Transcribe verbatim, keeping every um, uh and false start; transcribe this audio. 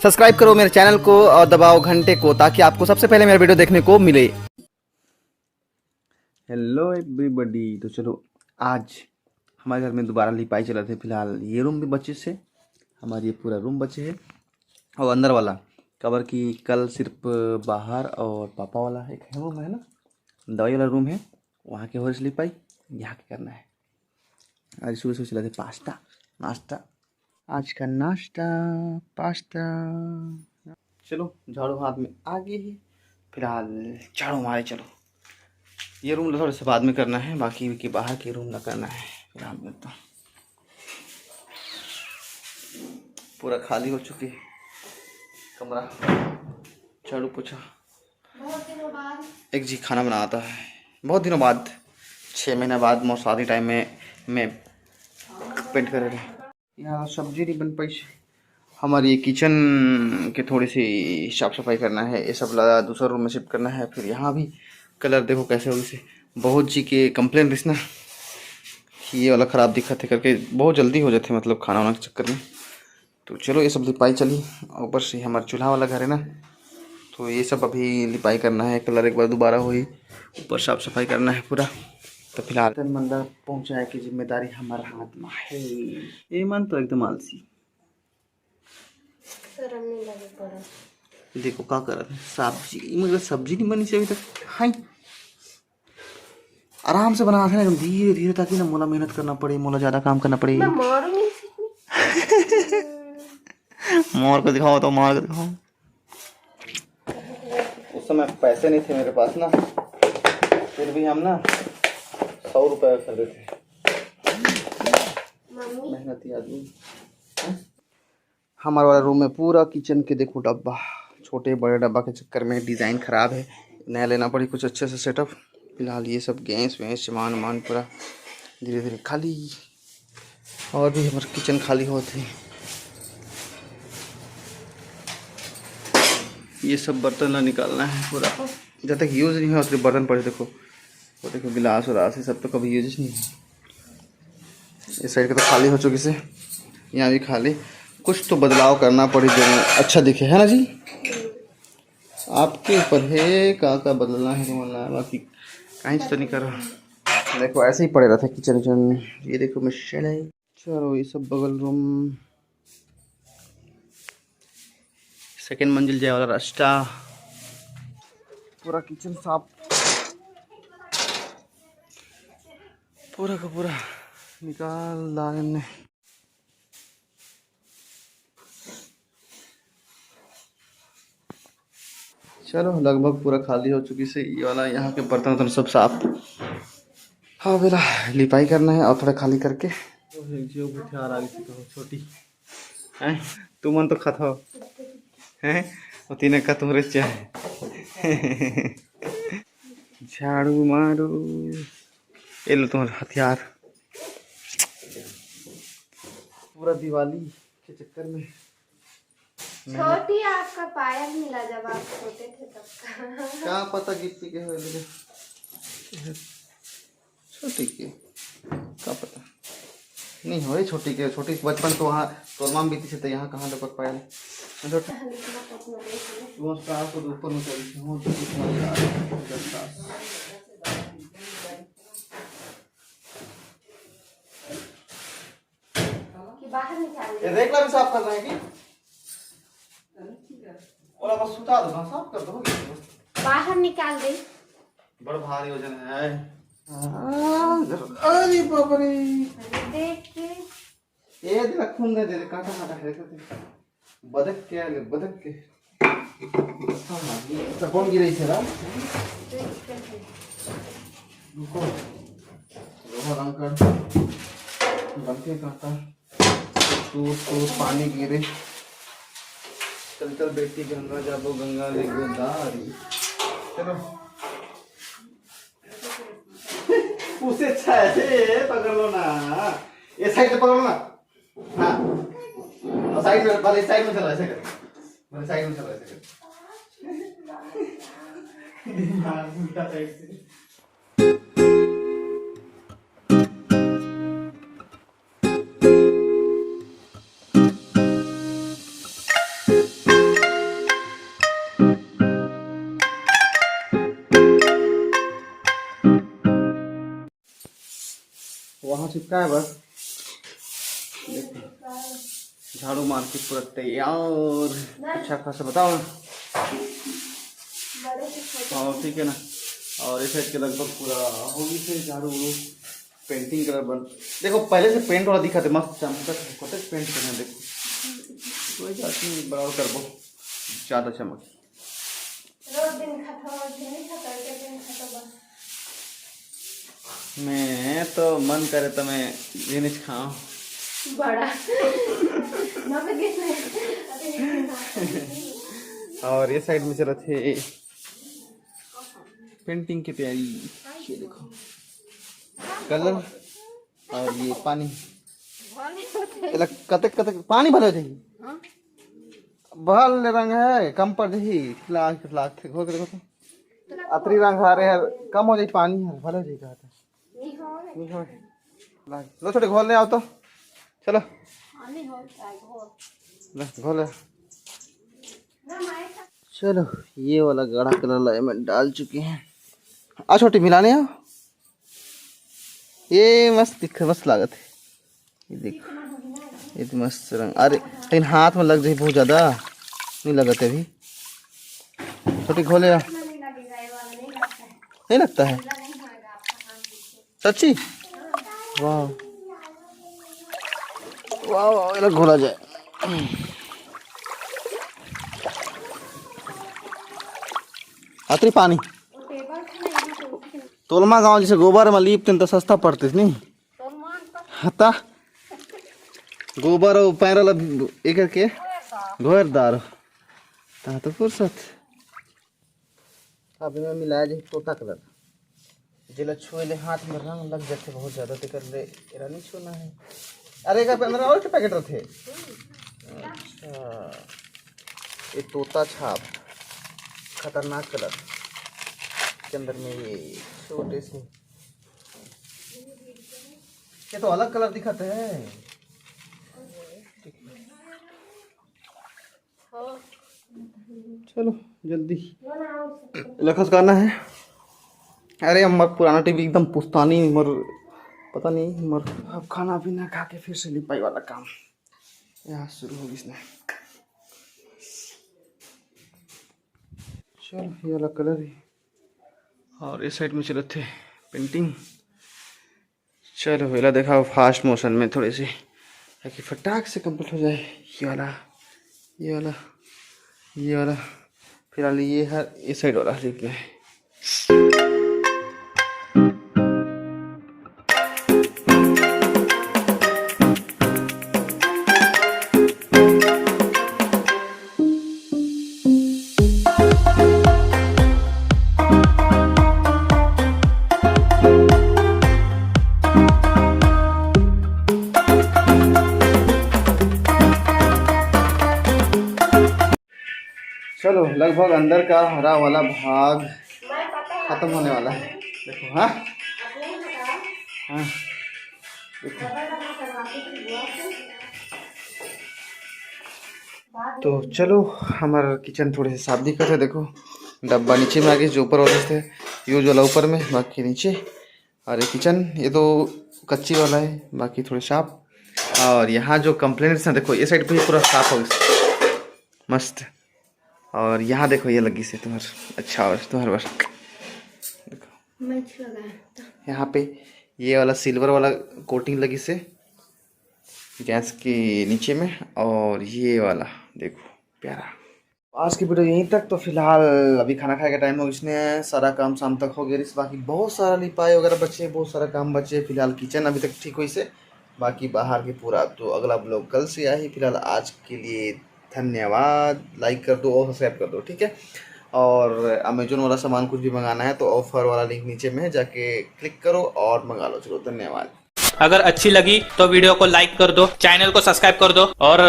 Subscribe करो मेरे channel को और दबाओ घंटे को, ताकि आपको सबसे पहले मेरा वीडियो देखने को मिले। हेलो एवरीबॉडी, तो चलो, आज हमारे घर में दोबारा लिपाई चलत हे। फिलहाल ये रूम भी बचे से, हमारे ये पूरा रूम बचे हे और अंदर वाला, काबर कि कल सिर्फ बाहर और पापा वाला एक है रूम है ना, दवाई वाला रूम है, वहाँ के हो रही लिपाई, यहाँ के करना है। आज सुबह सुबह चलत हे पास्ता नाश्ता, आज का नाश्ता पास्ता। चलो, झाड़ू हाथ में आ गई है, फिलहाल झाड़ू मारे चलो। ये रूम थोड़े से बाद में करना है, बाकी के बाहर के रूम ना करना है फिलहाल में तो। पूरा खाली हो चुकी है कमरा, झाड़ू पोछा। बहुत दिनों बाद। एक जी खाना बनाता है बहुत दिनों बाद, छः महीना बाद मोर शादी टाइम में मैं पेंट करे रहे। यहाँ सब्जी नहीं बन पाई। हमारी ये किचन के थोड़ी सी साफ सफाई करना है, ये सब ला दूसरा रूम में शिफ्ट करना है। फिर यहाँ भी कलर देखो कैसे हो गई से, बहुत जी के कंप्लेन रहिस ना कि ये वाला ख़राब दिखत है करके, बहुत जल्दी हो जाते मतलब खाना वाना के चक्कर में। तो चलो, ये सब लिपाई चली। ऊपर से हमारा चूल्हा वाला घर है ना, तो ये सब अभी लिपाई करना है, कलर एक बार दोबारा होई, ऊपर साफ सफाई करना है पूरा। तो फिलहाल तन मन ला पहुँचाए के जिम्मेदारी हमारे हाथ में है। ये मन तो एकदम आलसी। शर्म नहीं लगे पड़ा। देखो का करत है, सब्जी, मतलब सब्जी नहीं बनी से अभी तक। हाय, आराम से बनात है ना, एकदम धीरे धीरे, ताकि ना मोला मेहनत करना पड़े, मोला ज़्यादा काम करना पड़े। मैं मारूंगी इसे। मार के दिखाओ तो, मार के दिखाओ। उस समय पैसे नहीं थे मेरे पास ना, फिर भी हम ना सौ रुपये खरीदे थे। मम्मी। मेहनती आदमी। हमारे वाला रूम में पूरा किचन के देखो डब्बा, छोटे बड़े डब्बा के चक्कर में डिज़ाइन ख़राब है, नया लेना पड़ी कुछ अच्छे से सेटअप। फिलहाल ये सब गैस वैस सामान वामान पूरा धीरे धीरे खाली। और भी हमारा किचन खाली होत है। ये सब बर्तन ला निकालना है पूरा, जब तक यूज़ नहीं हो उतने बर्तन पड़े। देखो, वो देखो, गिलास उलास, ये सब तो कभी यूज नहीं है। इस साइड के तो खाली हो चुकी से, यहाँ भी खाली। कुछ तो बदलाव करना पड़ी जो अच्छा दिखे, है ना जी? आपके ऊपर है का का बदलना है, नहीं बदलना है, बाकी कहीं तो नहीं कर रहा। देखो, ऐसे ही पड़े रहते किचन विचन। ये देखो, मशीन है। चलो, ये सब बगल रूम, सेकंड मंजिल जाए वाला रास्ता। पूरा किचन साफ, पूरा का पूरा निकाल डाले ने। चलो, लगभग पूरा खाली हो चुकी से ये वाला, यहाँ के बर्तन वर्तन सब साफ। हाँ बेला, लिपाई करना है और थोड़ा खाली करके। जियो गुठियार आ गई थी तो छोटी। हैं? तुमन तो खत हो। हैं? वो तीन का तुम्हारे चाहे। झाड़ू मारू। ये लो तुम्हारा हथियार। पूरा दिवाली के चक्कर में छोटी आपका पायल मिला जब आप छोटे थे तब का। क्या पता गिफ्ट के होए लगे। छोटी के का पता। नहीं हो, ये छोटी के, छोटी बचपन तो वहाँ तोरमा में बीती से, तो यहाँ कहाँ लपक पायल। छोटे। वो सास को ऊपर में चली थी, वो तो कितना सास, दस सास। कि बाहर निकाल ये दे। रैक ला भी साफ करना है कि? और आप सुता दो ना, साफ कर दो, हो गया बस। बाहर निकाल दे। बड़ भारी वजन है। हाँ, अरे बाप रे। अरे देख के। ये दे, खून दे दे, कांटा कांटा है, करते। बदक के ले, बदक के। हाँ, हाँ, ये तो कौन गिरे इसे ना? रुको। लोहा रंग कर। गलती करता। तू, तू पानी गिरे। चल, चल बेटी, गंगा जाबो, गंगा ले गोदारी। चलो। उसे अच्छा है, ए, पकड़ लो ना। ये साइड से पकड़ो ना। हाँ। और साइड में, भले साइड में चलो, ऐसे करो। भले साइड में चलो, ऐसे करो। दिमाग उल्टा साइड से। वहाँ चिपका है बस। झाड़ू मार के पूरा तैयार। अच्छा खासा बताओ। और ठीक है ना। और इस साइड के लगभग पूरा हो गई से झाड़ू उड़ू। पेंटिंग कलर बन, देखो पहले से पेंट वाला दिखा थे, मस्त चमकत है। कतक पेंट करना है, देखो कोई बात नहीं, बराबर करबो, ज्यादा चमक। रोज दिन खाता हो, रोज दिन नहीं खाता, एक दिन खाता बस। मैं तो मन करे तो मैं जिनिस खाऊं। बड़ा। ना तो किसने अभी नहीं खाता। और ये साइड में चलत हे पेंटिंग की तैयारी। ये देखो कलर और ये पानी। एला कतक कतक पानी भले हो जाही। भल रंग है, कम पड़ जाही। लाग लाग थे घोर के देखो तो। अतरी रंग हरे हर कम हो जाही, पानी हर भले हो जाही कहत हे। नहीं हो। लाग, लो छोटे घोल ले आओ तो। चलो। ले, घोल ले। चलो, ये वाला गाढ़ा कलर ला मैं डाल चुके हैं। आ छोटी मिलाने आओ। ये मस्त दिख, मस्त लागत है। ये देख, ये तो मस्त रंग। अरे, लेकिन हाथ में लग जाए बहुत ज्यादा, नहीं लगत है अभी। छोटी घोले आ। नहीं लगता है सच्ची। वाह वाह वाह, ये घोला जाए। अतरी पानी। तोलमा गांव जैसे गोबर में लीप तेन तो सस्ता पड़ते नहीं। हता गोबर और पैरा ला एक करके घोर दार। ता तो फुर्सत। अब मैं मिलाया जी तोता कलर, जेला छुए ले हाथ में रंग लग जाते बहुत ज्यादा, तेकर ले एला नहीं छूना है। अरे का अंदर और के पैकेट रहते। अच्छा, ये तोता छाप खतरनाक कलर के अंदर में ये छोटे से, ये तो अलग कलर दिखाते हैं। चलो जल्दी लखस करना है। अरे अम्मा पुराना टीवी एकदम पुस्तानी मर, पता नहीं मर। अब खाना पीना खा के फिर से लिपाई वाला काम यहाँ शुरू होगी इसने। चलो ये वाला कलर ही। और इस साइड में चलत थे पेंटिंग। चलो एला देखा फास्ट मोशन में थोड़ी सी, ताकि फटाक से कंप्लीट हो जाए। ये वाला, ये वाला, ये वाला। फिलहाल ये हर इस साइड वाला लिख गए। चलो, लगभग अंदर का हरा वाला भाग खत्म होने वाला है। देखो, हाँ, हाँ, देखो। तो चलो, हमारा किचन थोड़े से साफ दिखत है। देखो, डब्बा नीचे में आ गई, जो ऊपर वाले थे, यूज वाला ऊपर में, बाकी नीचे। और ये किचन, ये तो कच्ची वाला है, बाकी थोड़े साफ। और यहाँ जो कंप्लेंट्स हैं, देखो, ये साइड पे ही पूरा साफ हो गया, मस्त। और यहाँ देखो, ये लगी से तुम्हार, अच्छा, और तुम्हार बार देखो, मैच लगा है तो। यहाँ पे ये वाला सिल्वर वाला कोटिंग लगी से गैस के नीचे में। और ये वाला देखो, प्यारा। आज की वीडियो यहीं तक। तो फिलहाल अभी खाना खाए का टाइम हो, इसने सारा काम शाम तक हो गया रिस, बाकी बहुत सारा लिपाई वगैरह बचे, बहुत सारा काम बचे। फिलहाल किचन अभी तक ठीक हुई से, बाकी बाहर के पूरा। तो अगला ब्लॉग कल से आही। फिलहाल आज के लिए धन्यवाद। लाइक कर दो और सब्सक्राइब कर दो, ठीक है। और अमेजोन वाला सामान कुछ भी मंगाना है तो ऑफर वाला लिंक नीचे में है, जाके क्लिक करो और मंगा लो। चलो, धन्यवाद। अगर अच्छी लगी तो वीडियो को लाइक कर दो, चैनल को सब्सक्राइब कर दो और